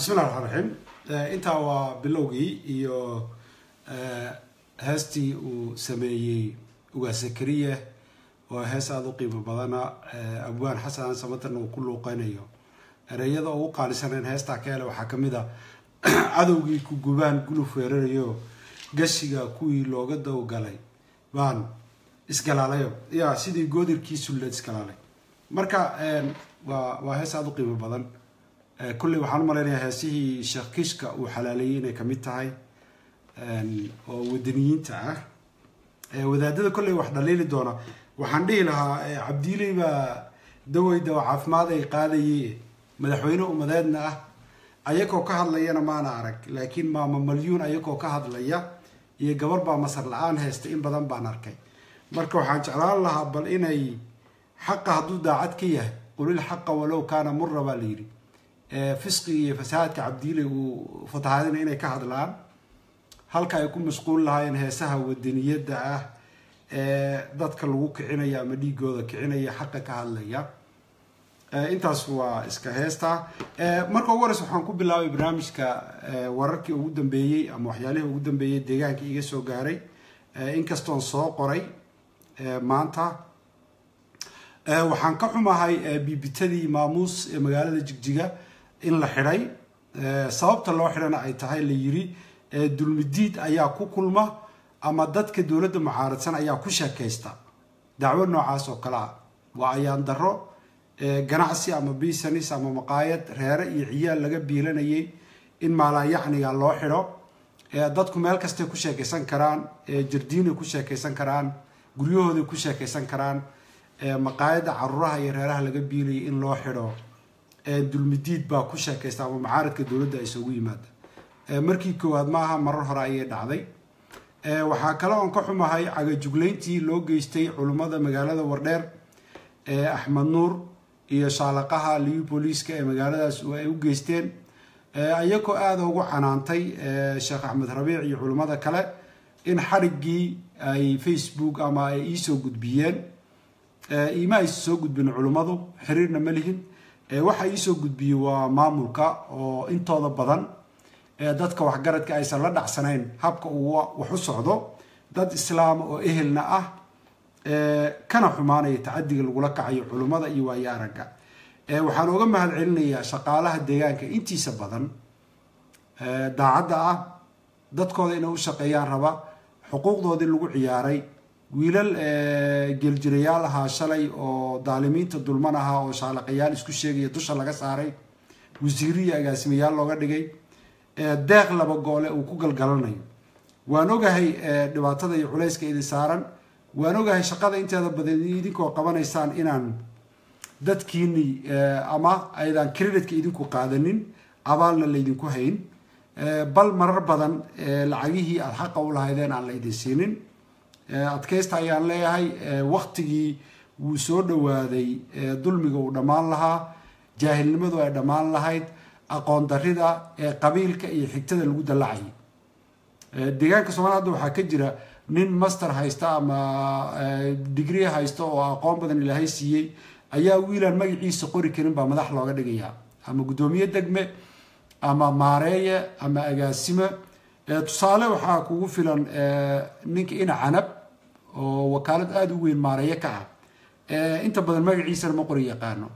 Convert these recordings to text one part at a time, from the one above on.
Bismillahi raxmaan raxiim. Intaa waa bilowgii iyo heestii uu sameeyey Ugaas Zakariye, oo hees aada u qiimo badana, Abwaan Xasan Samatarna uu ku luuqeynayo. Ereyada ugu qaalisaneen heestaa ka hele waxaa kamid a: "Cadowgii ku gubaan guluf weerarayo, gashiga kuwii looga dawgalay baan isgalaalayo, ya sidii goodirkii sulleed isgalaalay." Marka waa hees aada u qiimo badan. Kolley waxaan u malaynayaa heesihii Sheekh Kishka uu xalaaleeyey inay kamid tahay, oo wadaniyiinta ah. Wadaadada kolley wax dhaliili doona waxaan dhihi lahaa: Cabdiiley baa daweyda oo caafimaad ay qaadayey, madaxweyne umadeedna ah, ayagoo ka hadlayana maana arag, laakiin Maama Malyuun ayagoo ka hadlaya iyo gabar baa masar la-aan haysta in badan baan arkay. Marka waxaan jeclaan lahaa bal inay xaqa, hadduu daacad ka yahay, "Qulil xaqa walow kaana mura" baa la yidhi, fisqiga iyo fasahaadka Cabdiiley uu fatahaadina inay ka hadlaan halka ay ku mashquul lahaayeen heesaha wadaniyadda ah ee dadka lagu kicinaya ama dhiigooda kicinaya, xaqa ka hadlaya. Intaas waa iska heesta. Marka ugu horeysa waxaan ku bilaabay barnaamijka wararkii ugu dambeeyey ama waxyaalihii ugu dambeeyey deegaanka iga soo gaaray, inkastoon soo qoray maanta. Waxaan ka xumahay biibitadii Maamuus ee magaalada Jigjiga in la xidhay. Sababta loo xidhana ay tahay, la yiri, Dulmidiid ayaa ku kulma ama dadka dowladda mucaaradsan ayaa ku sheekaysta. Dacwo noocaas oo kale ah waa ayaan darro. Ganacsi ama business ama maqaayad reere iyo ciyaal laga biilanayay in maalaayacniga loo xidho. Dadku meel kastay ku sheekaysan karaan, jardiinay ku sheekaysan karaan, guryahooday ku sheekaysan karaan. Maqaayadda caruuraha iyo reeraha laga biilayay in loo xidho Dulmidiid baa ku sheekaysta ama mucaaradka dowladda ay isugu yimaada, markii koowaad maaha, marar hore ayay dhacday. Waxaa kale oon ka xumahay cagajuglayntii loo geystay culummada magaalada Wardheer ee Axmed Nuur iyo shaalaqaha liyu booliiska ee magaaladaas ay u geysteen, iyagoo aada ugu canaantay Sheekh Axmed Rabiic iyo culummada kale in xadhiggii ay Facebook ama ay iisoo gudbiyeen. Iima ay soo gudbin culummadu, xiriirna ma lihin. Waxa iisoo gudbiyey waa maamulka oo intooda badan dadka waxgaradka aysan la dhacsanayn habka uu wax u socdo, dad islaama oo ehelna ah, kana xumaanaya tacadiga lagula kacayo culummada iyo waayo aragga. Waxaan uga mahad celinayaa shaqaalaha deegaanka intiisa badan daacadda ah, dadkooda inay u shaqeeyaan raba, xuquuqdoodii lagu ciyaaray. Wiilal geeljirayaal ahaa shalay oo daalimiinta dulman ahaa oo shaalaqayaal isku sheegaya dusha laga saaray, wasiiri iyo agaasimayaal looga dhigay, deeq laba goole uu ku galgalanayo. Waan ogahay dhibaatada iyo culayska idin saaran. Waan ogahay shaqada inteeda badan idinkoo qabanaysaan inaan dadkiini ama aydan creditka idinku qaadanin, abaalna laydinku hayn, bal marar badan lacagihii aada xaqa u lahaydeen aan la idin siinin. Adkaysta ayaan leeyahay. Waktigii wuu soo dhowaaday dulmiga uu dhammaan lahaa, jaahilnimadu ay dhammaan lahayd, aqoon darrida ee qabiilka iyo xigtada lagu dallacayay. Deegaanka Soomaliya hadda waxaa ka jira nin master haysta ama degree haysta oo aqoon badan Ilaahay siiyey ayaa wiilaan magaciisa qori karin baa madax looga dhigayaa, ama guddoomiye degme ama maareeye ama agaasime. Tusaale waxaa kugu filan ninka Ina Canab oo wakaalad aada u weyn maareeye ka ah, inta badan magaciisana ma qori yaqaano.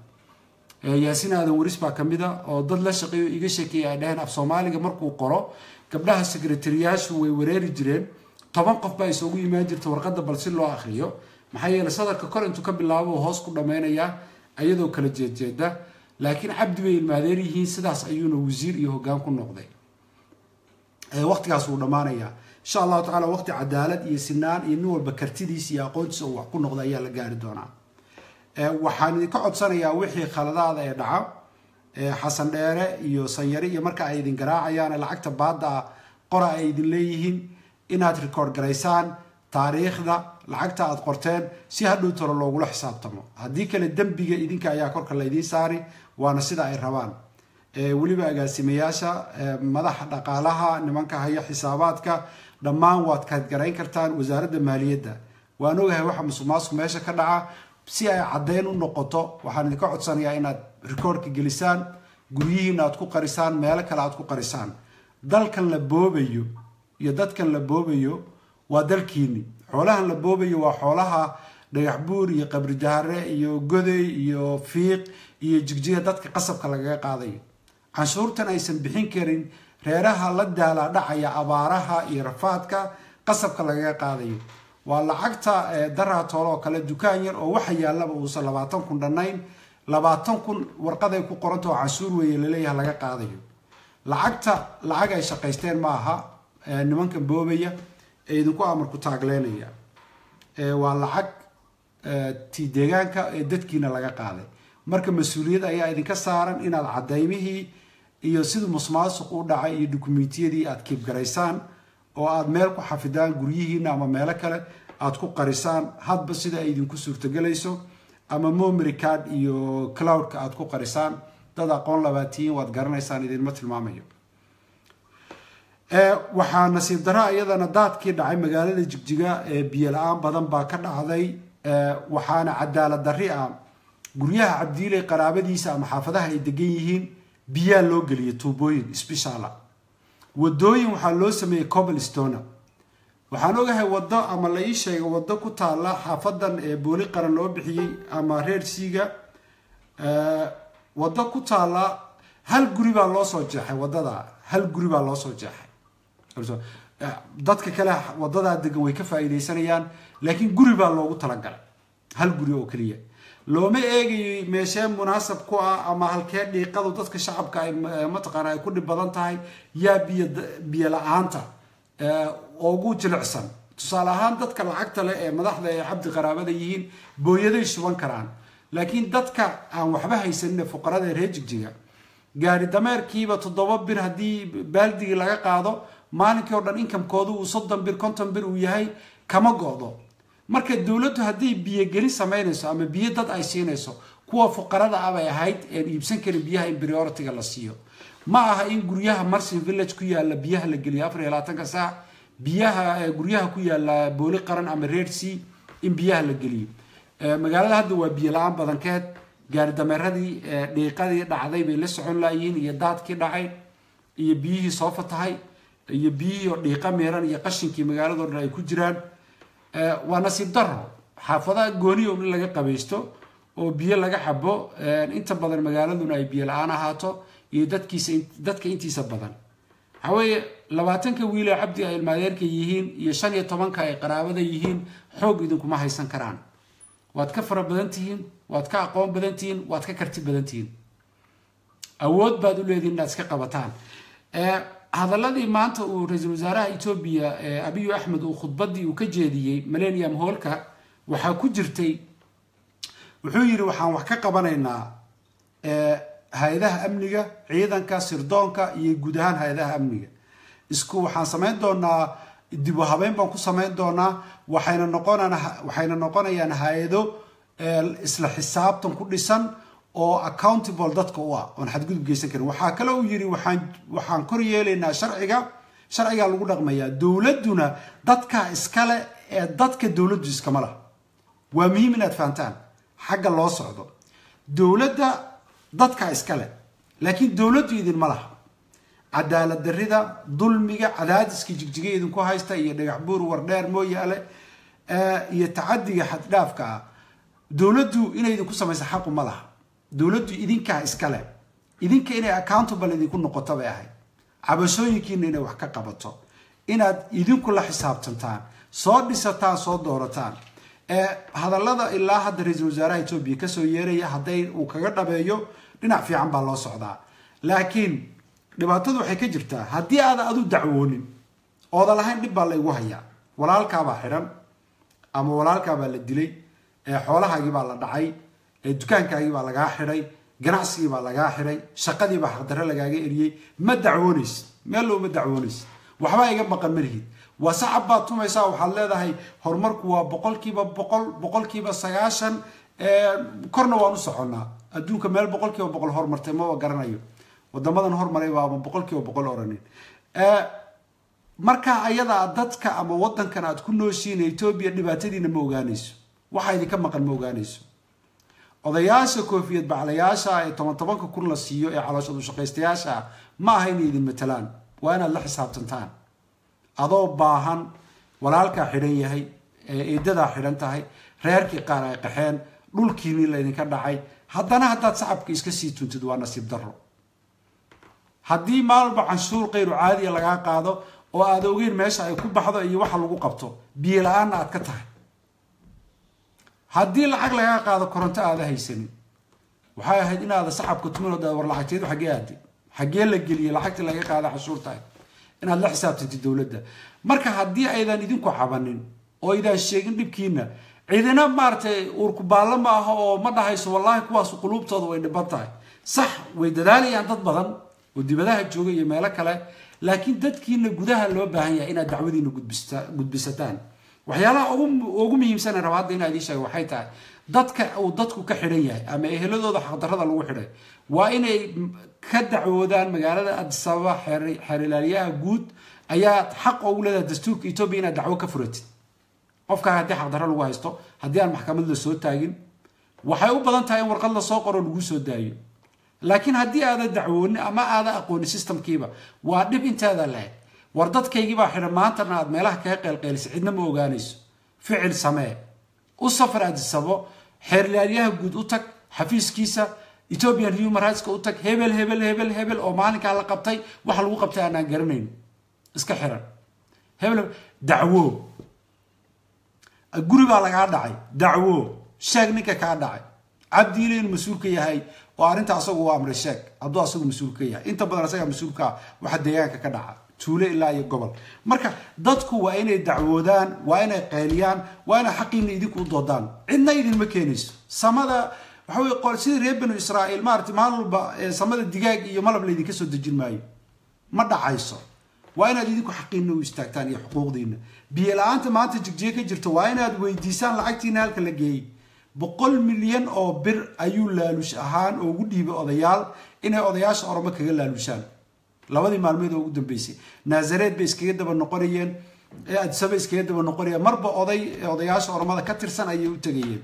Yaasiin Aadan Waris baa kamid a oo dad la shaqeeyo iga sheekeeyay ay dhaheen af Soomaaliga markuu qoro gabdhaha sekretariyaashu way wareeri jireen, 10 qof baa isugu imaan jirta warqadda bal si loo akriyo, maxaa yeelay sadarka kor intuu ka bilaabo hoos ku dhammaynayaa ayadoo kala jeedjeeda. Laakiin Cabdi bay ilmaadeer yihiin, sidaas ayuuna wasiir iyo hoggaan ku noqday. Waqtigaas wuu dhammaanayaa, insha Allahu tacala. Waqti cadaalad iyo sinaan iyo nin walba kartidiisa iyo aqoontiisa uu wax ku noqda ayaa la gaari doonaa. Waxaan idinka codsanayaa wixii khaladaada ee dhaca, Xasan Dheere iyo Sanyare iyo marka ay idin garaacayaan lacagta baadda ah qora ay idin leeyihiin, inaad record garaysaan taariikhda lacagta aad qorteen si hadhow talo loogula xisaabtamo. Haddii kale dembiga idinka ayaa korka laydiin saari, waana sida ay rabaan. Weliba agaasimayaasha, madaxa dhaqaalaha, nimanka haya xisaabaadka, dhammaan waad kaadgarayn kartaan wasaaradda maaliyadda. Waan ogahay waxa musuq maasuq meesha ka dhaca. Si ay caddeyn u noqoto, waxaan idinka codsanayaa inaad recordka gelisaan. Guryihiina aad ku qarisaan, meelo kale aad ku qarisaan. Dalkan la boobayo iyo dadkan la boobayo waa dalkiini. Xoolahan la boobayo waa xoolaha Dhagax Buur iyo Qabri Dahare iyo Goday iyo Fiiq iyo Jigjiga dadka qasabka lagaga qaadayo. Canshuurtan aysan bixin karin reeraha la daalaa dhacaya abaaraha iyo rafaadka qasabka lagaga qaadayo waa lacagta Daraatoole oo kale. Dukaan yar oo waxa yaallaba uusan 20,000 dhannayn, 20,000 warqaday ku qoranta oo canshuur weeye laleeyahay laga qaadayo. Lacagta lacag ay shaqaysteen ma aha. Nimankan boobaya ee idinku amarku taagleenaya waa lacag ti deegaanka ee dadkiina laga qaaday. Marka mas-uuliyad ayaa idinka saaran inaad cadaymihii iyo siduu musmaasuq u dhacay iyo dukumentiyadii aad kiibgaraysaan oo aad meel ku xafidaan, guryihiina ama meelo kale aad ku qarisaan, hadba sida ay idinku suurtagelayso, ama memory card iyo cloudka aad ku qarisaan. Dad aqoon labaatiyiin waad garanaysaan, idinma tilmaamayo. Waxaa nasiib darra iyadana daadkii dhacay magaalada Jigjiga ee biyo la-aan badan baa ka dhacday. Waxaana cadaalad darri ah guryaha Cabdiiley qaraabadiisa ama xaafadaha ay degan yihiin biyaa loo geliyay tuubooyin special ah, wadooyin waxaa loo sameeyey cobblestone. Waxaan ogahay waddo, ama la ii sheegay waddo ku taalla xaafadan ee Booli Qaran loo bixiyey ama reer Siiga, waddo ku taalla hal guri baa loo soo jeexay waddada, hal guri baa loo soo jeexay. Dadka kale wadadaa degan way ka faa'iidaysanayaan, laakiin guri baa loogu talagalay, hal guri oo keliya. Looma eegayo meeshee munaasab ku ah ama halkee dhiiqadu dadka shacabka ay mataqaana ay ku dhib badan tahay, yaa biyo la-aanta ugu jilicsan. Tusaale ahaan, dadka lacagta leh ee madaxda ee Cabdi qaraabada yihiin booyaday shuban karaan, laakiin dadka aan waxba haysanin, fuqarada reer Jigjiga, gaari dameerkiiba 7 bir haddii baaldigii laga qaado, maalinkii oo dhan inkamkoodu uu 30 bir, 50 bir uu yahay, kama go'do. Marka dowladdu hadday biyogelin samaynayso ama biyo dad ay siinayso, kuwa fuqarada ah bay ahayd een iibsan karin biyaha in priority-ga la siiyo. Ma aha in guryaha Marsin Village ku yaalla biyaha la geliyo 24-ka saac, biyaha guryaha ku yaalla Booli Qaran ama Reer Sea in biyaha la geliyo. Magaalada hadda waa biyo la-aan badankeed. Gaari dameeradii dhiiqadii dhacday bay la socon laayihiin, iyo daadkii dhacay iyo biyihii soo fatahay iyo biyihii oo dhiiqa miiran iyo qashinkii magaaladoo dhan ay ku jiraan. Waa nasiib daro xaafadaha gooni in laga qabaysto oo biyo laga xabo, inta badan magaaladuna ay biyo la-aan ahaato iyo dadkiisa, dadka intiisa badan. Waxaa weeye 20-ka wiil ee Cabdi ay ilmaadeerka yihiin iyo 15-ka ay qaraabada yihiin xoog idinkuma haysan karaan. Waad ka fara badan tihiin, waad ka aqoon badan tihiin, waad ka karti badan tihiin, awood baad u leedihin inaad iska qabataan. Hadaladii maanta uu ra-iisul wasaaraha Etoobiya Abiyu Axmed uu khudbaddii uu ka jeediyey Millennium Hallka waxaa ku jirtay, wuxuu yidhi: waxaan wax ka qabanaynaa hay-adaha amniga, ciidanka sirdoonka iyo guud ahaan hay-adaha amniga. Isku waxaan samayn doonaa dib u habeyn baan ku samayn doonaa, waxayna noqonayaan hay-ado isla xisaabtan ku dhisan oo accountable dadka u ah, oon xadgudub geysan karin. Waxaa kale uu yidhi: waxaan kor yeelaynaa sharciga, sharcigaa lagu dhaqmayaa, dowladduna dadka iskale ee dadka dowladdu iskama laha. Waa muhiim inaad fahantaan xagga loo socdo. Dowladda dadka iskale, laakiin dowladdu idinma laha. Cadaalad darrida, dulmiga, cadaadiska Jigjiga idinku haysta iyo Dhagax Buur, Wardheer, Mooyaale iyo tacadiga xaddhaafka ah dowladdu inay idinku samaysa xaqu ma laha. Dowladdu idinkaa iskale, idinka inay accountable idinku noqoto bay ahayd, cabashooyinkiina inay wax ka qabato, inaad idinku la xisaabtantaan, soo dhisataan, soo doorataan. Hadallada ilaa hadda ra-iisul wasaaraha Etoobiya kasoo yeeraya hadday uu kaga dhabeeyo, dhinac fiican baa loo socdaa. Laakiin dhibaatadu waxay ka jirtaa haddii aada adu dacwoonin ooda lahayn dhib baa laygu hayaa, walaalkaabaa xidhan ama walaalkaabaa la dilay, xoolahaagii baa la dhacay, dukaankaagii baa lagaa xidhay, ganacsigii baa lagaa xidhay, shaqadii baa xaqdarre lagaaga eriyey, ma dacwoonaysid, meel looma dacwoonaysid, waxbaa iga maqan malihid. Waa sacab baad tumaysaa, waxaad leedahay horumarku waa 100%, 90%, korna waan u soconnaa. Adduunka meel 100% horumartay maba garanayo. Wadamadan hormaray baaba 100% oranin. Marka ayadaa dadka ama wadankan aad ku nooshiin Etoobiya dhibaatadiina ma ogaanayso, waxa idinka maqan ma ogaanayso. Odayaasha koofiyad baclayaasha ee 10-10 kun la siiyo ee calooshadu shaqaystayaasha ma aha inay idin matalaan. Waa inaad la xisaabtantaan. Adoo baahan, walaalkaa xidhan yahay, eedadaa xidhan tahay, reerkii qaar ay qaxeen, dhulkiinii laydinka dhacay, haddana haddaad sacabka iska sii tuntid waa nasiib darro. Haddii maalba canshuur kayru caadiya lagaa qaado oo aad ogeyn meesha ay ku baxdo iyo waxa lagu qabto, biyo la-aanna aad ka tahay, haddii lacag lagaa qaado koronto aada haysanin, waxay ahayd inaada sacabka tumin oo war lacagteedu xaggee aaday, xaggee la geliyey lacagtii laga qaada canshuurta, inaad la xisaabtantid dowladda. Marka haddii aydan idinku cabanin oo aydaan sheegin dhibkiina, cidina maaragtay uurku baallo ma aha oo ma dhahayso wallaahi kuwaas quluubtooda way dhiban tahay. Sax, way dadaalayaan dad badan oo dibadaha jooga iyo meelo kale, laakiin dadkiina gudaha loo baahan yahay inaad dacwadiina gudbisataan. Waxyaalaha ugu muhiimsan raba hadda inaa idiin sheego waxay tahay, dadka uu dadku ka xidhan yahay ama eheladooda xaqdarrada lagu xidhay waa inay ka dacwoodaan magaalada Addis Ababa. Xeer ilaaliyaha guud ayaa xaq ugu leedahay dastuurka Etoobiya inaad dacwo ka furatid qofkaa haddii xaqdarro lagu haysto. Haddii aan maxkamad la soo taagin, waxay u badan tahay in warqad lasoo qoro lagu soo daayo. Laakiin haddii aada dacwoonin ama aada aqoonin systemkiiba, waa dhib inteeda lahayd. War dadkaygiibaa xidhan maantana aad meelaha kaga qeylqeylisay, cidna ma ogaanayso. Ficil samee, u safar Addis Ababa, xeerlaalyaha guud u tag xafiiskiisa, Ethiopian Human Rightska u tag, hebel hebel hebel hebel oo maalinkaa la qabtay, waxa lagu qabtay aanaan garanayn, iska xiran, hebel dacwo. Guri baa lagaa dhacay, dacwo, sheeg ninka kaa dhacay. Cabdiile inuu mas-uul ka yahay oo arrinta asagu u amray sheeg, hadduu asagu mas-uul ka yahay. Inta badan asagaa mas-uulka ah waxa deegaanka ka dhaca, tuulo ilaa iyo gobol. Marka dadku waa inay dacwoodaan, waa inay qayliyaan, waa inay xaqiina idinku u doodaan. Cidna idinma keenayso samada. Waxa wey, sidii reer Banu Israa'iil maarata, maalin walba samada digaag iyo malab laydinka soo dejin maayo, ma dhacayso. Waa inaad idinku xaqiina u istaagtaan iyo xuquuqdiina. Biyo la-aanta maanta Jigjiye ka jirto waa inaad weydiisaan lacagtiina halka la geeyey. 100 milyan oo bir ayuu laaluush ahaan ugu dhiibay odayaal inay odayaasha Oromo kaga laalushaan. Labadii maalmood oo ugu dambeysay Naasareed bay iskaga daba noqonayeen, Addis Ababa iskaga daba noqonayeen, marba oday odayaasha Oromada ka tirsan ayay u tegayeen.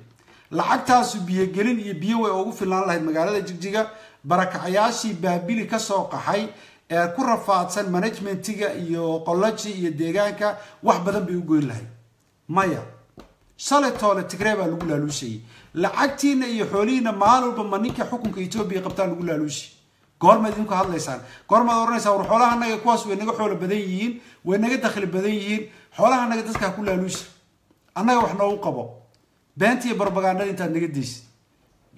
Lacagtaasu biyogelin iyo biyo way ugu filnaan lahayd magaalada Jigjiga. Barakacayaashii Baabili kasoo qaxay ee ku rafaadsan managementiga iyo qolaji iyo deegaanka wax badan bay u goyn lahayd. Maya, shalay toole Tigree baa lagu laaluushayay lacagtiina iyo xoolihiina. Maalin walba ma ninka xukunka Etoobiya qabtaa lagu laaluushay? Goormaad idinku hadlaysaan? Goormaad odhanaysaa war xoolaha naga kuwaas way naga xoolo badan yihiin, way naga dakhli badan yihiin, xoolaha naga dadka ha ku laaluusha, annaga wax noogu qabo? Beenta iyo barbagandada intaad naga daysid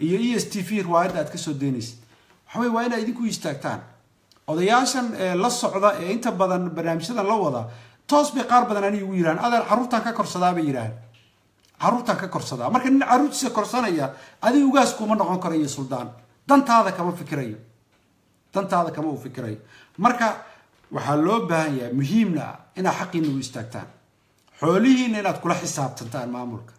iyo ESTV riwaayadda aad kasoo daynaysid, waxa wey, waa inaad idinku istaagtaan. Odayaashan la socda ee inta badan barnaamijyadan la wada toos bay qaar badan aniga ugu yidhahan: "Adeer, carruurtaan ka korsadaa," bay yidhahaan, "carruurtaan ka korsadaa." Marka nin carruurtiisa korsanaya adiga ugaas kuma noqon karayo, suldaan. Dantaada kama fikirayo, dantaada kama uu fikirayo. Marka waxaa loo baahan yahay, muhiimna ah, inaad xaqiina u istaagtaan, xoolihiina inaad kula xisaabtantaan maamulka,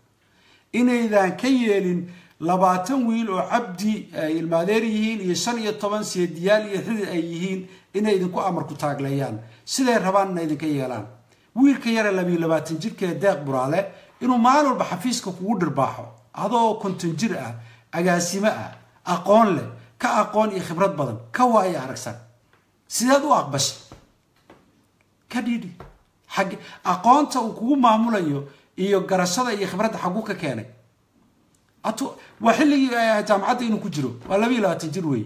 inaydan ka yeelin 20 wiil oo Cabdi ay ilmaadeer yihiin iyo 15 seediyaal iyo xidid ay yihiin inay idinku amar ku taagleeyaan, siday rabaanna idinka yeelaan. Wiilka yare 22 jirka ee Deeq Buraale inuu maalin walba xafiiska kugu dhirbaaxo adoo 50 jir ah, agaasimo ah, aqoon leh, ka aqoon iyo khibrad badan, ka waayo aragsan, sideed u aqbashay? Ka dhiidhi. Xag aqoonta uu kugu maamulayo iyo garashada iyo khibradda xaguu ka keenay? Atu waa xilligii ay ahayd jaamacadda inuu ku jiro, waa 22 jir wey.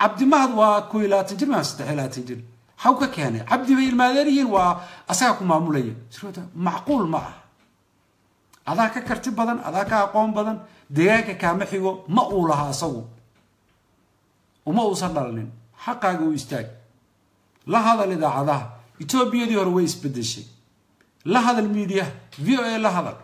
Cabdimahad waa 21 jir maa 23 jir, xaw ka keenay? Cabdi bay ilmaadeer yihiin, waa asagaa ku maamulaya. Macquul ma ah. Adaa ka karti badan, adaa ka aqoon badan, deegaanka kaama xigo, ma uu laha asagu, uma uusan dhalnin. Xaqaaga u istaag, la hadal idaacadaha. Etoobiyadii hore way isbedeshay. La hadal miidiyaha, VOA la hadal,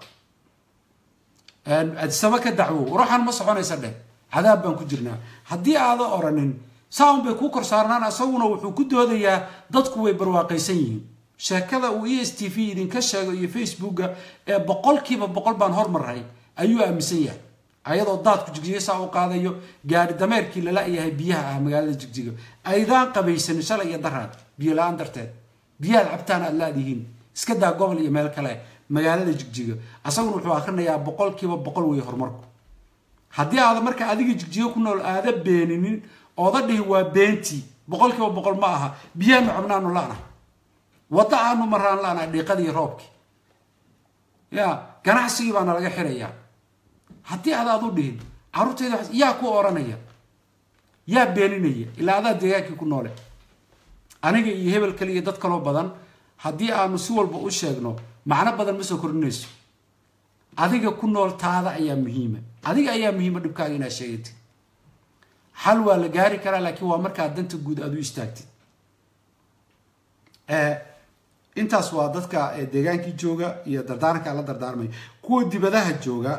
Addis Ababa ka dacwo. Ruuxan ma soconaysa dheh, cadaab baan ku jirnaa. Haddii aada oranin saaun bay kuu kor saarnaan. Asaguna wuxuu ku doodayaa dadku way barwaaqaysan yihiin. Sheekada uu ESTV idinka sheego iyo Facebooka ee 100% baan hormaray ayuu aaminsan yahay, ayadoo daadku Jigjiga saa u qaadayo, gaari dameerkii lala yahay biyaha ah magaalada Jigjiga, aydaan qabaysanin shalay iyo daraad biyo la-aan darteed, biyahaad cabtaan aad laadihiin, iska daa gobol iyo meel kale, magaalada Jigjiga. Asaguna wuxuu akrinayaa 100% wey horumarku. Haddii aada marka adiga Jigjigo ku nool aada beeninin ooda dhihi waa beentii, 100% ma aha, biyaanu cabnaanu la'na, wadda aanu maraan la'na, dhiiqadii roobkii ya ganacsigii baana laga xirayaa. Haddii aad aad u dhihin carruurtayda yaa ku oranaya, yaa beeninaya, ilaa adaa deegaankii ku noole. Aniga iyo hebel kale iyo dad kaloo badan haddii aanu si walba u sheegno macno badan ma soo kordhinayso. Adiga ku nool taada ayaa muhiima, adiga ayaa muhiima dhibkaaga inaad sheegatid. Xal waa la gaari karaa, laakiin waa markaa danta guud aada u istaagtid. Intaas waa dadka deegaankii jooga iyo dardaaranka la dardaarmay. Kuwa dibadaha jooga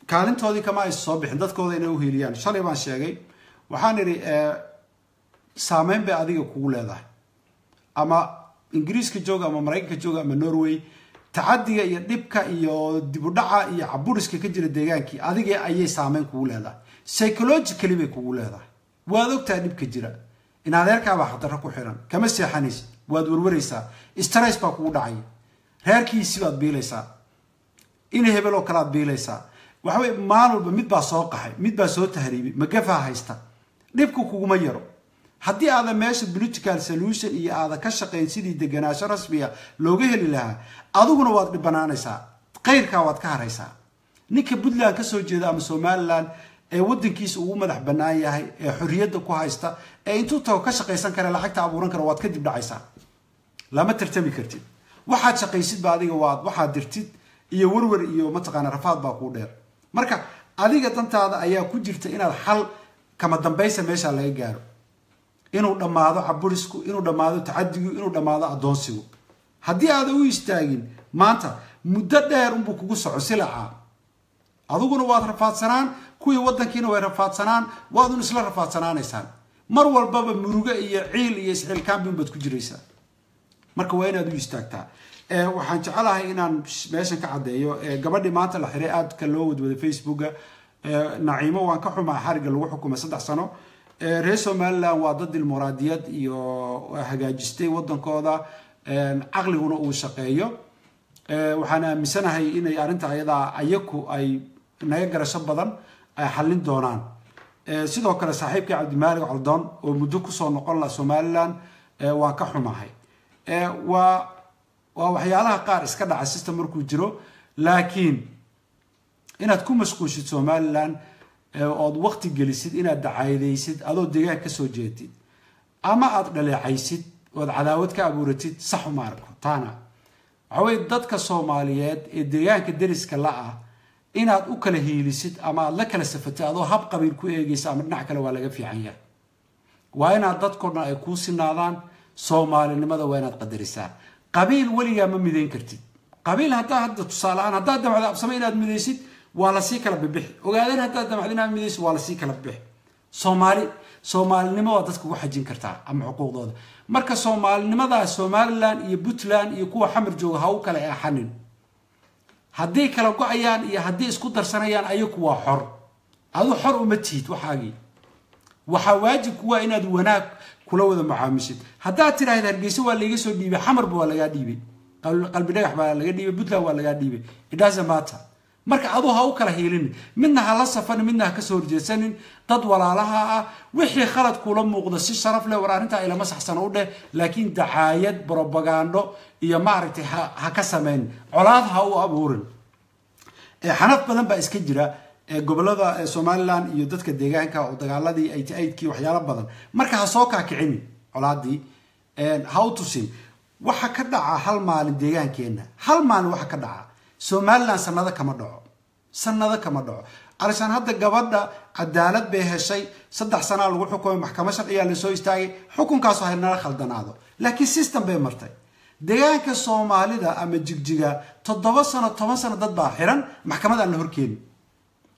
kaalintoodii kama ay soo bixin dadkooda inay uheliyaan. Shalay baan sheegay, waxaan idhi saameyn bay adiga kugu leedahay, ama Ingiriiska jooga ama Maraykanka jooga ama Norway, tacadiga iyo dhibka iyo dibudhaca iyo caburiska ka jira deegaankii adiga ayay saameyn kugu leedahay. Psychologically bay kugu leedahay. Waad ogtahay dhibka jira, in adeerkaabaa khatarro ku xiran, kama seexanaysid, waad warwaraysaa, stress baa kugu dhacaya, reerkiisi baad biilaysaa, in hebel oo kale aad biilaysaa. Waxawey maalin walba mid baa soo qaxay, mid baa soo tahriibay, magafaa haysta, dhibku kuguma yaro. Haddii aadan meesha political solution iyo aada ka shaqayn sidii deganaasho rasmiya looga heli lahaa, adiguna waad dhibanaanaysaa, qayrkaa waad ka haraysaa. Ninka Puntland ka soo jeeda ama Somaliland ee wadankiisa ugu madax bannaan yahay ee xorriyadda ku haysta ee intuu tago ka shaqaysan kara, lacagta abuuran kara, waad ka dib dhacaysaa, lama tartami kartid. Waxaad shaqaysid ba adiga waad waxaad dirtid iyo warwar iyo mataqaana rafaad baa kuu dheer. Marka adiga dantaada ayaa ku jirta inaad xal kama dambaysa meesha laga gaaro, inuu dhammaado caburisku, inuu dhammaado tacadigu, inuu dhammaado addoonsigu. Haddii aada u istaagin maanta muddo dheer unbuu kugu soco silaca, adiguna waad rafaadsanaan, kuwii wadankiina way rafaadsanaan, waadun isla rafaadsanaanaysaan. Mar walbaba murugo iyo ciil iyo isciilkaanbi baad ku jiraysaa. Marka waa inaad u istaagtaa. Waxaan jecelahay inaan meeshan ka caddeeyo gabadhii maanta la xiray aadka loo wadwaday Facebooka, Naciimo. Waan ka xumaa xariga lagu xukumay 3 sano. Reer Somaliland waa dad dimuqraadiyad iyo hagaajistay wadankooda, caqliguna uu shaqeeyo. Waxaan aaminsanahay inay arrinta ayadaa ayaku ay naga garasho badan ay xallin doonaan. Sidoo kale saaxiibkii Cabdimaalig Coldoon oo muddo kusoo noqon laha Somaliland waan ka xumahay. Waa waxyaalaha qaar iska dhaca system markuu jiro, laakiin inaad ku mashquushid Somaliland ood waqti gelisid, inaad dacaydaysid adoo deegaan kasoo jeedid ama aad dhaleecaysid ood cadaawad ka abuuratid, sax uma arko. Taana waxa weye dadka Soomaaliyeed ee deegaanka deriska la-ah inaad u kala hiilisid ama aad la kala safatid adoo hab qabiil ku eegaysa ama dhinac kale waa laga fiican yahay. Waa inaad dadkao dhan ay kuu sinaadaan. Soomaalinimada waa inaad qadarisaa. Qabiil weligaa ma midayn kartid. Qabiil haddaa hadda tusaale ahaan haddaad damacdo Absame inaad midaysid, waa lasii kala bibixi. Ogaadeen haddaad damacdo inaad midaysid, waa lasii kala bibixi. Soomaali soomaalinimo waa dadka ugu xajin kartaa ama xuquuqdooda. Marka soomaalinimadaa Somaliland iyo Puntland iyo kuwa Xamar jooga ha u kala eexanin. Haddii kala go-ayaan iyo haddii isku darsanayaan ayaku waa xor, adu xor uma tihid. Waxaagii waxaa waajibku waa inaad wanaag kula wada mucaamishid. Haddaad tidhaahda Hargeysa waa laiga soo dhiibay, Xamarba waa lagaa dhiibay, Qalbi Dhagax baa laga dhiibay, Puntland waa lagaa dhiibay, idhasamata. Marka aduu ha u kala hiilinin, midna ha la safanin, midna ha kasoo horjeedsanin. Dad walaalaha ah wixii khalad kula muuqda si sharaf leh war arrintaa ilama saxsano u dheh, laakiin dacaayad brobagando iyo maaragtay ha ka samayn, colaad ha u abuurin. Xanaf badan baa iska jira gobolada Somaliland iyo dadka deegaanka oo dagaaladii 88-kii waxyaalo badan. Marka ha soo kaakicinin colaadii, ha u tusin. Waxa ka dhaca hal maalin deegaankeenna, hal maalin waxa ka dhaca Somaliland sanado kama dhaco, sanado kama dhaco. Alishaan hadda gabadha cadaalad bay heshay, 3 sanaa lagu xukumay, maxkamad sharciyaa lasoo istaagay, xukunkaasu haynala khaldanaado, laakiin system bay martay. Deegaanka Soomaalida ama Jigjiga 7 sano, 10 sano dad baa xiran, maxkamad aan la horkeenin,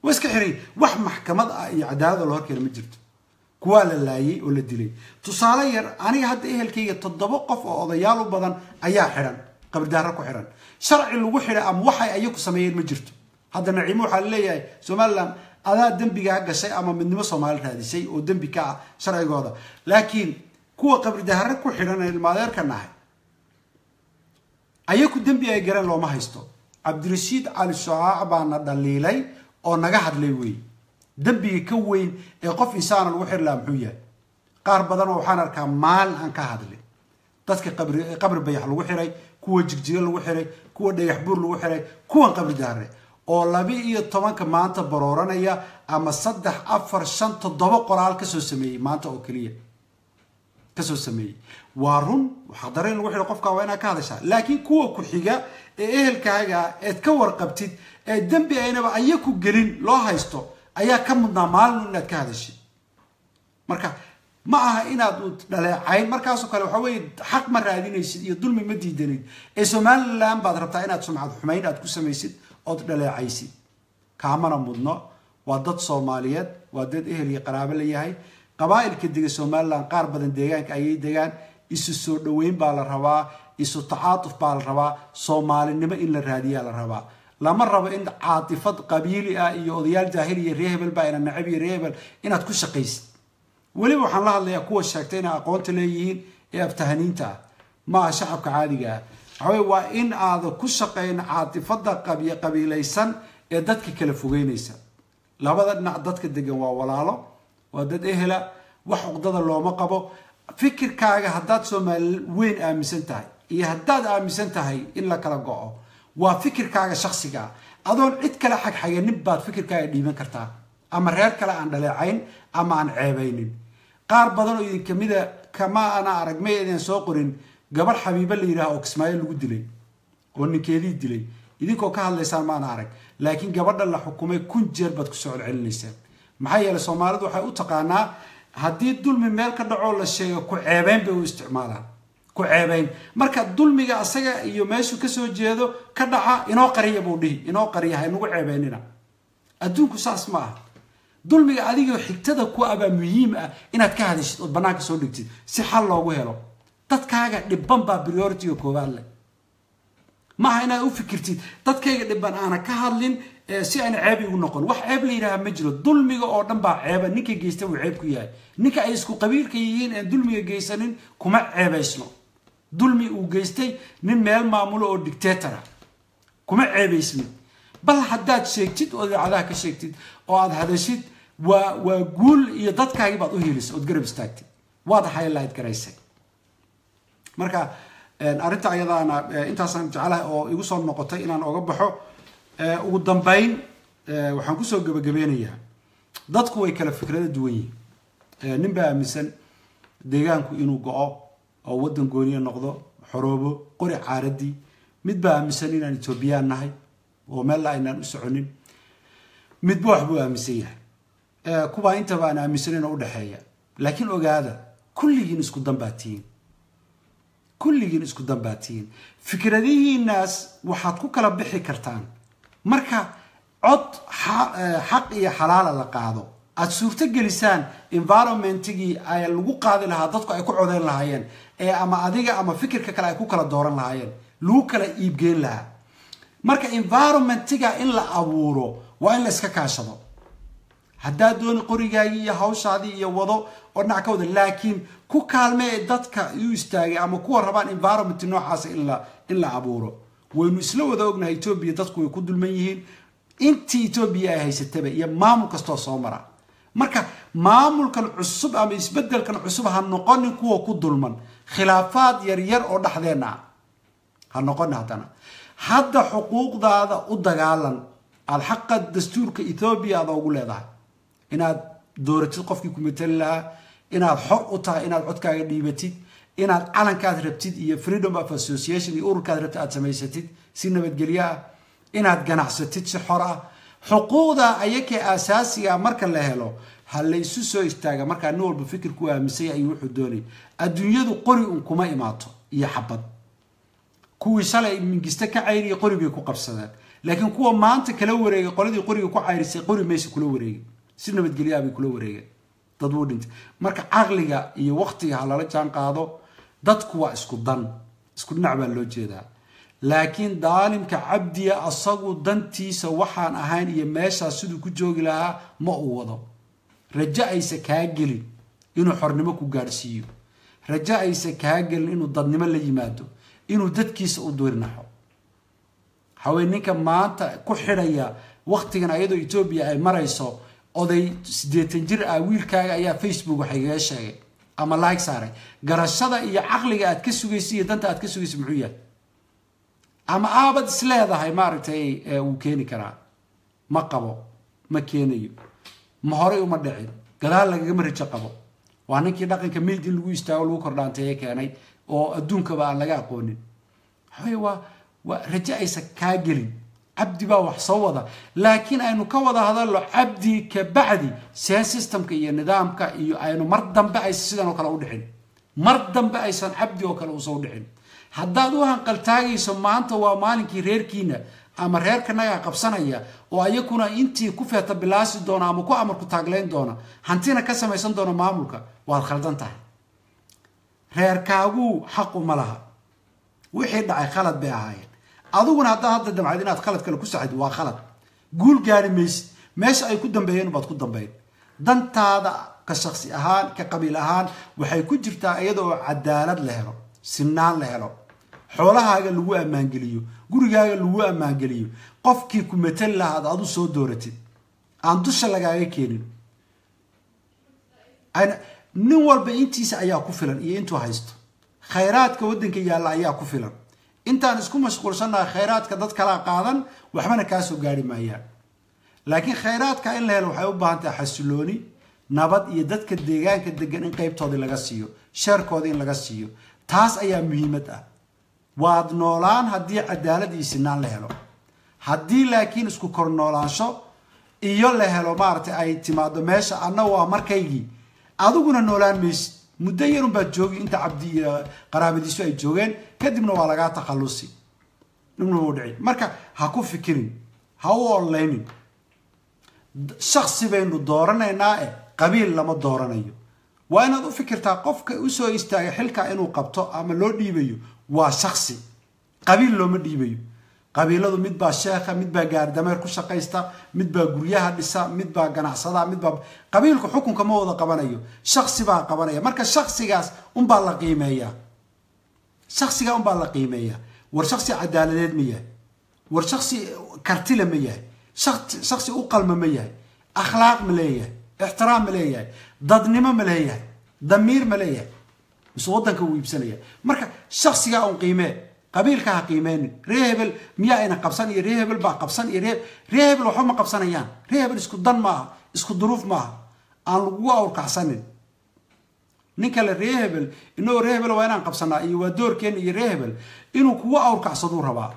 waa iska xiray, wax maxkamad ah iyo cadaalad la horkeena ma jirto. Kuwaa la laayay oo la dilay. Tusaale yar, aniga hadda ehelkayga 7 qof oo odayaal u badan ayaa xiran, qabridaaro ku xiran, sharci lagu xidhay ama waxay ayaku sameeyeen ma jirto. Hadda Naciimo waxaa laleeyahay Somaliland adaa dembigaa gashay ama midnimo Soomaali raadisay oo dembi ka ah sharcigooda, laakiin kuwa qabridaaro ku xidhan ee ilmaadeerka nahay ayaku dembi ay galeen looma haysto. Cabdirashiid Cali Shucaac baana dhaliilay oo naga hadlay wey. Dembiga ka weyn ee qof insaana lagu xiri lahaa muxuu yahay? Qaar badan oo waxaan arkaa maalin aan ka hadlin dadka Qabri Bayax lagu xiray, kuwa Jigjiga lagu xiray, kuwa Dhagax Buur lagu xiray, kuwan Qabri Daare oo 12-ka maanta barooranaya ama 3, 4, 5, 7 qoraal kasoo sameeyey maanta oo keliya kasoo sameeyey. Waa run, xaqdarro in lagu xiro qofka waa inaad ka hadashaa, laakiin kuwa ku xiga ee ehelkaaga eed ka warqabtid ee dembi aynaba aya ku gelin loo haysto ayaa ka mudnaa maalin inaad ka hadashid. Marka ma aha inaad u dhaleecayn markaasoo kale. Waxa weeye xaq ma raadinaysid iyo dulmi ma diidanid ee Somaliland baad rabtaa inaad sumcad xumayn aad ku samaysid ood dhaleecaysid. Kaamana mudno. Waa dad Soomaaliyeed, waa dad ehel iyo qaraabo leeyahay. Qabaa'ilka dega Somaliland qaar badan deegaanka ayay degaan. Isu soo dhoweyn baa la rabaa, isu tacaatuf baa la rabaa, soomaalinimo in la raadiyaa la rabaa. Lama rabo in caatifad qabiili ah iyo odayaal jaahil iyo reer hebel baa ina nacab iyo reer hebel inaad ku shaqaysid. Weliba waxaan la hadlayaa kuwa sheegtay inay aqoonta leeyihiin ee aftahaniinta ah, ma aha shacabka caadiga ah. Waxaweye waa in aada ku shaqayn caatifada qabiilaysan ee dadka kala fogeynaysa. Labada dhinac dadka degan waa walaalo, waa dad ehela, wax cuqdada looma qabo. Fikirkaaga haddaad Soomaali weyn aaminsan tahay iyo haddaad aaminsan tahay in la kala go'o, waa fikirkaaga shaksiga ah. Adoon cid kale xagxaganin baad fikirkaaga dhiiban kartaa, ama reer kale aan dhaleecayn ama aan ceebaynin. Qaar badan oo idin kamida kama ana arag, may idin soo qorin gabarh Xabiibe la yidhaah oo Kismaayo lagu dilay oo ninkeedii dilay idinkoo ka hadlaysaan maana arag. Laakiin gabadha la xukumay 1000 jeer baad kusoo celcelinaysaan. Maxaa yeelay Soomaalidu waxay u taqaanaa haddii dulmi meel ka dhacoo la sheego ku ceebeyn bay u isticmaalaan, ku ceebeyn. Marka dulmiga asaga iyo meeshuu kasoo jeedo ka dhaca inoo qariya buu dhihi, inoo qariya, ha inagu ceebeynina. Adduunku saas ma aha. Dulmiga adiga xigtada ku abaa muhiim ah inaad ka hadashid ood bannaanka soo dhigtid si xal loogu helo. Dadkaaga dhibban baa priority-ga koowaad leh. Ma aha inaad u fikirtid dadkayga dhibban aana ka hadlin si ayna ceeb igu noqon. Wax ceeb la yidhaha ma jiro. Dulmiga oo dhan baa ceeba. Ninka geysta wuu ceeb ku yahay. Ninka ay isku qabiilka yihiin aan dulmiga geysanin kuma ceebaysno. Dulmi uu geystay nin meel maamulo oo dictator ah kuma ceebaysmin. Bal haddaad sheegtid oo idaacadaha ka sheegtid oo aad hadashid, waa guul iyo dadkaagii baad u hiilisay ood garab istaagtid, waad highlight garaysay. Marka arrinta ayadaana intaasaan jeclahay oo igu soo noqotay inaan oga baxo. Ugu dambayn waxaan kusoo gabagabeynayaa, dadku way kala fikrado duwan yihiin. Nin baa aaminsan deegaanku inuu go'o oo waddan gooniya noqdo, xoroobo, qori caaradii. Mid baa aaminsan inaan Etoobiyaan nahay oo meel aynaan u soconin. Midba wax buu aaminsan yahay, kuwaa intaba aan aaminsanayn oo udhexeeya. Laakiin ogaada, kulligiin isku dan baa tihiin, kulligiin isku dan baa tihiin. Fikradihiinaas waxaad ku kala bixi kartaan marka cod xaq iyo xalaala la qaado, aada suurto gelisaan environmentigii ay lagu qaadi lahaa, dadku ay ku codeyn lahaayeen ee ama adiga ama fikirka kale ay ku kala dooran lahaayeen, lagu kala iibgeyn lahaa. Marka environmentiga in la abuuro waa in la iska kaashado. Haddaad dooni qorigaagii iyo hawshaadii iyo wado oo dhinac ka wada, laakiin ku kaalmee dadka u istaagay ama kuwa rabaan environment noocaasa in la abuuro. Waynu isla wada ognahay Etoobiya dadku way ku dulman yihiin intii Etoobiya ay haysataba iyo maamul kastoo soo mara. Marka maamulkan cusub ama isbedelkan cusub ha noqonin kuwa ku dulman khilaafaad yaryar oo dhexdeenna ah ha noqonin. Haddana hadda xuquuqdaada u dagaalan aada xaqa dastuurka Etoobiya aada ugu leedahay inaad dooratid qofkii ku matali lahaa, inaad xor u tahay inaad codkaaga dhiibatid, inaad calankaad rabtid iyo freedom of association iyo ururkaad rabtid aad samaysatid si nabadgelyo ah, inaad ganacsatid si xor ah. Xuquuqda ayakee aasaasiga marka la helo ha la isu soo istaaga. Markaa nin walba fikirku aaminsanya ayuu wuxuu doonay. Adduunyadu qori un kuma imaato iyo xabad. Kuwii shalay Mingiste ka cayriyay qori bay ku qabsadeen, laakiin kuwa maanta kala wareegay qoladii qoriga ku cayrisay qori maysa kula wareegay, si nabadgelyaa bay kula wareegeen, dad wuu dhintay. Marka caqliga iyo waqtiga ha lala jaan qaado. Dadku waa isku dan, isku dhinac baa loo jeedaa, laakiin daalimka cabdiya asagu dantiisa waxaan ahayn iyo meeshaas siduu ku joogi lahaa ma uu wado. Rajo aysa kaa gelin inuu xornimo ku gaadhsiiyo, rajo aysa kaa gelin inuu dadnimo la yimaado, inuu dadkiisa u dirnaxo. Waxaweye ninka maanta ku xidhaya waqtigan ayadoo Etoobiya ay marayso oday 80 jir ah, wiilkaaga ayaa Facebook wax igaga sheegay ama like saaray. Garashada iyo caqliga aad ka sugaysa iyo danta aad ka sugaysa muxuu yahay? Ama aabad is leedahay maaragtay wuu keeni karaa? Ma qabo, ma keenayo, ma horay uma dhicin, gadaal lagagama rajo qabo. Waa ninkii dhaqanka meyd in lagu istaago lagu kordhaanteeye keenay oo adduunkaba aan laga aqoonin. Waxaweye waa rajo aysan kaa gelin. Cabdi baa wax soo wada, laakiin aynu ka wada hadallo Cabdi ka bacdi seen systemka iyo nidaamka iyo aynu mar dambe aysan sidan oo kale u dhicin, mar dambe aysan Cabdi oo kale usoo dhicin. Haddaad u hanqaltaagayso maanta waa maalinkii reerkiina ama reerkanagaa qabsanaya oo ayakuna intii ku feeta bilaasi doona ama ku amarku taaglayn doona, hantina ka samaysan doona maamulka, waad khaldan tahay. Reerkaaguu xaqu ma laha. Wixii dhacay khalad bay ahaayeen. Adiguna haddaad hadda damcad inaad khalad kale ku saxid, waa khalad, guul gaari maysid. Meesha ay ku dambeeyeen baad ku dambayn. Dantaada ka shaksi ahaan, ka qabiil ahaan, waxay ku jirtaa iyada oo cadaalad la helo, sinaan la helo, xoolahaaga lagu ammaangeliyo, gurigaaga lagu ammaangeliyo, qofkii ku matali lahaad aad u soo dooratid, aan dusha lagaaga keenin. Nin walba intiisa ayaa ku filan iyo intuu haysto. Khayraadka waddanka yaalla ayaa ku filan. Intaan isku mashquulsannaha khayraadka dad kalaa qaadan, waxbana kaa soo gaari maayaan. Laakiin khayraadka in la helo waxay u baahan tahay xasilooni, nabad iyo dadka deegaanka degan in qaybtoodii laga siiyo, sheerkoodii in laga siiyo. Taas ayaa muhiimad ah. Waad noolaan haddii cadaalad iyo sinaan la helo. Haddii laakiin isku kor noolaansho iyo la helo maaragtay ay timaado meesha, anna waa markaygii, adiguna noolaan maysid. Muddo yarun baad joogi inta Cabdi iyo qaraabadiisu ay joogeen, kadibna waa lagaa takhallusi, dhibna wuu dhici. Marka ha ku fikirin, ha u ololeynin. Shaksi baynu dooranaynaa, e qabiil lama dooranayo. Waa inaad u fikirtaa qofka usoo istaaga xilka inuu qabto ama loo dhiibayo waa shaksi, qabiil looma dhiibayo. Qabiiladu mid baa sheekha, mid baa gaardameer ku shaqaysta, mid baa guryaha dhisa, mid baa ganacsada, mid baa qabiilku xukunka ma wada qabanayo, shaksi baa qabanaya. Marka shaksigaas unbaa la qiimeeyaa, shaksigaa unbaa la qiimeeyaa. War shaksi cadaaladeed ma yahay? War shaksi kartile ma yahay? Shaksi u qalma ma yahay? Akhlaaq ma leeyahay? Ixtiraam ma leeyahay? Dadnimo ma leeyahay? Damiir ma leeyahay? Mise waddanka wuu iibsanaya? Marka shaksigaa un qiimee, qabiilka ha qiimeynin. Ree hebel miyaa ayna qabsan iyo ree hebel baa qabsan iyo ree hebel waxba ma qabsanayaan. Ree hebel isku dan maaha, isku duruuf maaha, aan lagugu awrkacsanin. Nin kale ree hebel inagoo ree hebel waa inaan qabsanaa iyo waa doorkeena iyo ree hebel inuu kugu awrkacsaduu rabaa,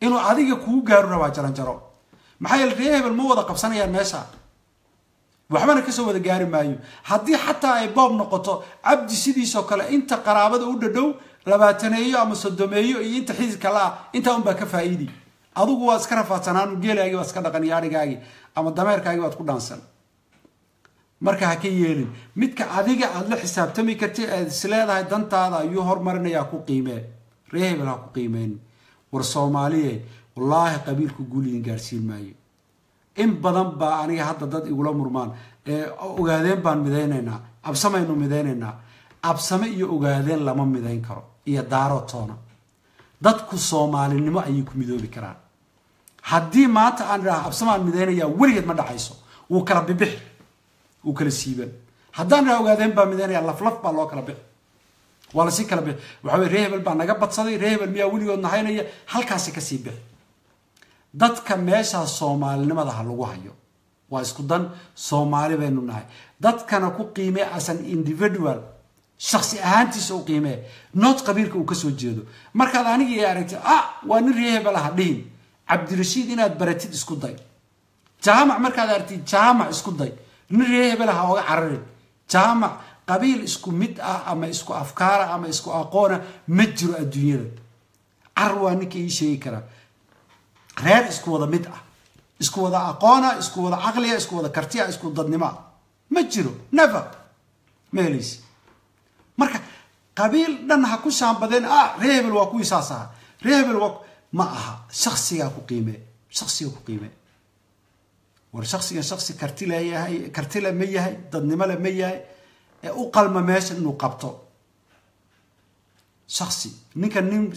inuu adiga kugu gaaru rabaa jaranjaro. Maxaa yeele ree hebel ma wada qabsanayaan meesha, waxbana kasoo wada gaari maayo. Haddii xataa ay boob noqoto, Cabdi sidiisoo kale inta qaraabada u dhadhow 20 ama 30 iyo inta xididka la ah intaa unbaa ka faa'iidi. Adigu waad iska rafaadsanaan, geelaagii waad iska dhaqan iyo arigaagii ama dameerkaagii waad ku dhaansan. Marka ha ka yeelin. Midka adiga aada la xisaabtami kartid aad is leedahay dantaada ayuu hormarinayaa ku qiimee, ree hebel ha ku qiimeynin. War Soomaaliye, wallaahi qabiilku guul idin gaarsiin maayo. In badan baa aniga hadda dad igula murmaan, Ogaadeen baan midaynaynaa, Absamaynu midaynaynaa. Absame iyo Ogaadeen lama midayn karo iyo Daaro toona. Dadku Soomaalinimo ayay ku midoobi karaan. Haddii maanta aan idhaha Absamaan midaynayaa, weligeed ma dhacayso, wuu kala bibixi, wuu kala siiban. Haddaan idhaha Ogaadeen baa midaynaya, laflaf baa loo kala bixi, waa lasii kala bixi. Waxa weye ree hebel baa naga badsaday, ree hebel miyaa weligood nahaynaya, halkaasi kasii bixi. Dadka meeshaas Soomaalinimada ha lagu hayo, waa isku dan, Soomaali baynu nahay. Dadkana ku qiimee as an individual, shaksi ahaantiisa u qiimee, nood qabiilka uu kasoo jeedo. Markaad anigii aragtid, ah waa nin ree hebel ah dhihin. Cabdirashiid inaad baratid isku day. Jaamac markaad aragtid, Jaamac isku day, nin ree hebel ah oga cararin. Jaamac qabiil isku mid ah ama isku afkaara ama isku aqoona ma jiro adduunyada. Car waa ninka ii sheegi karaa reer isku wada mid ah, isku wada aqoona, isku wada caqliya, isku wada kartiya, isku dadnimoa ma jiro, never ma helaysi. Marka qabiil dhan ha ku shaambadeen, ah ree hebel waa kuwii saas ahaa, ree hebel waa ma aha. Shaksigaa ku qiimee, shaksiga ku qiimee. War shaksigan shaksi karti leeyahay, kartile ma yahay, dadnimo le ma yahay, ee u qalma meesha inuu qabto? Shaksi ninka nin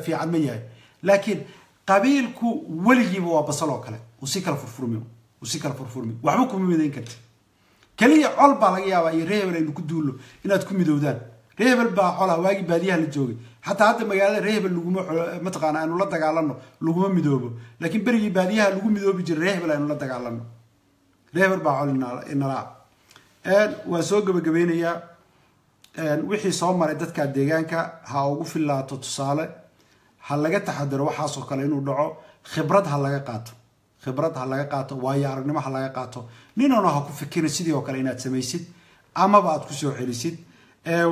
fiican ma yahay? Laakiin qabiilku weligiiba waa basal oo kale, uu si kala furfurmi, uu si kala furfurmi, waxba kuma midayn karti. Keliya col baa laga yaabaa iyo reer hebel aynu ku duullo inaad ku midowdaan. Reer hebel baa cola waagii baadiyaha la joogay, xataa hadda magaalada reer hebel laguma mataqaana aynu la dagaalano laguma midoobo, laakiin berigii baadiyaha lagu midoobi jiray reer hebel aynu la dagaalano, reer hebel baa col inalaa. Waan soo gabagabeynayaa. Wixii soo maray dadka deegaanka ha ugu filaato tusaale, ha laga taxadaro waxaasoo kale inuu dhaco, khibrad ha laga qaato, khibrad ha laga qaato, waayo aragnimo ha laga qaato. Ninona ha ku fikirin sidii oo kale inaad samaysid amaba aad kusoo celisid.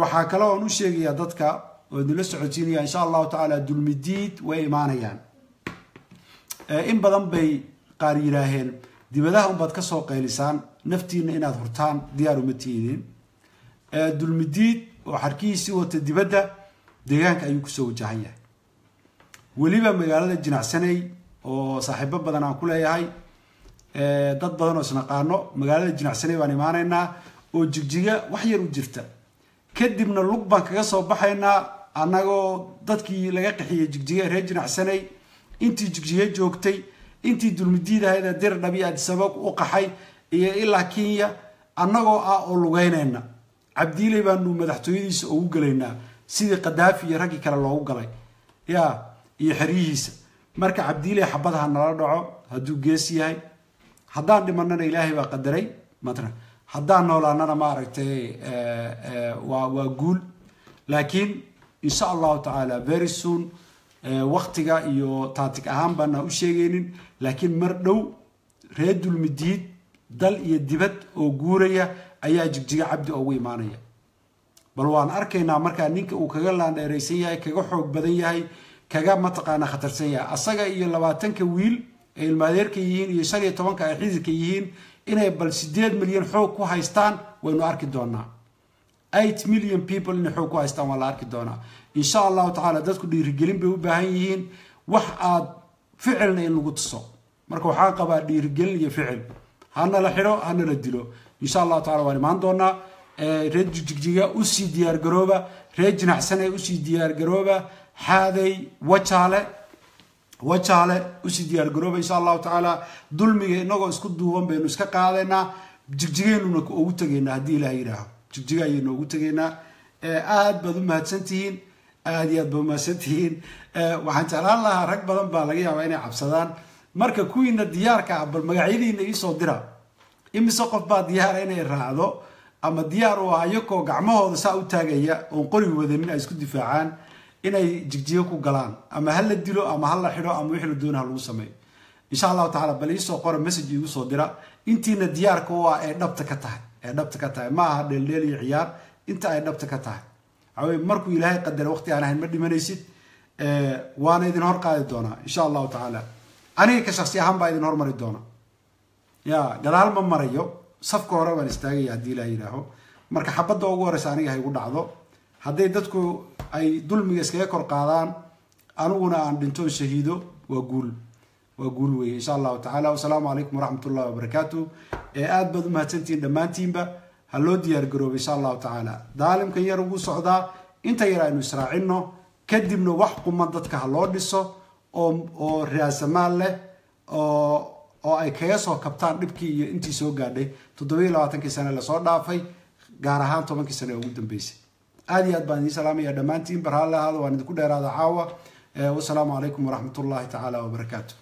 Waxaa kale oon u sheegayaa dadka oo idinla socodsiinaya, insha allahu tacaala Dulmidiid way imaanayaan. In badan bay qaar yidhaaheen dibadaha unbaad kasoo qaylisaan, naftiina inaad hurtaan diyaar uma tiidin. Dulmidiid oo xarkihiisii wata dibadda deegaanka ayuu kusoo wajahan yahay, weliba magaalada Jinacsaney oo saaxiibo badan aan ku leeyahay, dad badan oo isnaqaano, magaalada Jinacsaney baan imaanaynaa oo Jigjiga wax yar u jirta, kadibna lug baan kaga soo baxaynaa annagoo dadkii laga qaxiyey Jigjiga reer Jinacsaney, intii Jigjiga joogtay, intii Dulmidiid ahayd ee Dirdhabi Addis Ababa u qaxay iyo ilaa Kenya, annagoo ah oo lugeynayna. Cabdiiley baanu madaxtooyadiisa ugu gelaynaa sidii Qadaafi iyo raggii kale loogu galay ya iyo xeryihiisa. Marka Cabdiiley xabad ha nala dhaco hadduu gees yahay, haddaan dhimanana Ilaahay baa qadaray, matna haddaan noolaanana maaragtay waa guul. Laakiin insha allahu tacaala very soon, waktiga iyo taatig ahaan baana u sheegaynin, laakiin mar dhow reer Dulmidiid dal iyo dibad oo guuraya ayaa Jigjiga Cabdi ugu imaanaya. Bal waan arkaynaa markaa ninka uu kaga laandheeraysan yahay, kaga xoog badan yahay, kaga mataqaana khatarsan yahay, asaga iyo 20ka wiil ay ilmaadeerka yihiin iyo 15ka ay xididka yihiin, inay bal 8 milyan xoog ku haystaan waynu arki doonaa. 8 million people inay xoog ku haystaan waa la arki doonaa insha allahu tacaala. Dadku dhiirigelin bay u baahan yihiin, wax aad ficilna in lagu tuso. Marka waxaan qabaa dhiirigelin iyo ficil, hana la xidho hana la dilo, insha allahu tacala waan imaan doonaa. Reer Jigjiga usii diyaargarooba, reer Jinacsane usii diyaargarooba, Xaaday, Wajaale, Wajaale usii diyaargarooba insha allahu tacaala. Dulmiga inagoo isku duuban baynu iska qaadaynaa, Jigjigeynuna ugu tegaynaa haddii Ilaah yidhaaho, Jigjiga ayaynu ugu tegaynaa. Aad baad u mahadsantihiin, aad iyo aad baad umahadsantihiin. Waxaan jeclaan lahaa rag badan baa laga yaabaa inay cabsadaan, marka kuwiina diyaarka ah bal magacyadiina iisoo dira. Imise qof baa diyaara inay raacdo ama diyaar u ah ayakoo gacmahooda saa u taagaya oon qori wadanin ay isku difaacaan inay Jigjigo ku galaan, ama ha la dilo ama ha la xidho ama wixii la doona ha lagu sameeyo insha allahu tacala. Bal iisoo qora, message iigu soo dira intiina diyaarka u ah ee dhabta ka tahay, ee dhabta ka tahay, ma aha dheeldheel iyo ciyaar, inta ay dhabta ka tahay. Waxaa markuu Ilaahay qadara waqti aan ahayn ma dhimanaysid. Waana idin hor qaadi doonaa insha allahu tacaala. Aniga ka shaksi ahaan baa idin hormari doona, ya gadaal ma marayo, safka hore baan istaagaya haddii Ilaah yidhaaho. Marka xabadda ugu horeysa aniga ha igu dhacdo hadday dadku ay dulmiga iskaga kor qaadaan, aniguna aan dhintoon shahiido, waa guul, waa guul weeye insha allahu tacala. Wasalaamu calaykum waraxmat ullahi wabarakaatu. Aad baad u mahadsantihiin dhammaantiinba. Ha loo diyaar garoobo insha allahu tacaala, daalimkan yar ugu socdaa, inta yar aynu israacino, kadibna wax quman dadka ha loo dhiso oo raasamaal leh oo ay kaga soo kabtaan dhibkii iyo intii soo gaadhay 27kii sane lasoo dhaafay, gaar ahaan 10kii sane ee ugu dambeysay. Aad iyo aad baan idiin salaamaya dhammaantiin, barhaalla ahaada, waan idinku dheeraada caawa. Wasalaamu calaykum waraxmat ullahi tacaala wabarakaatu.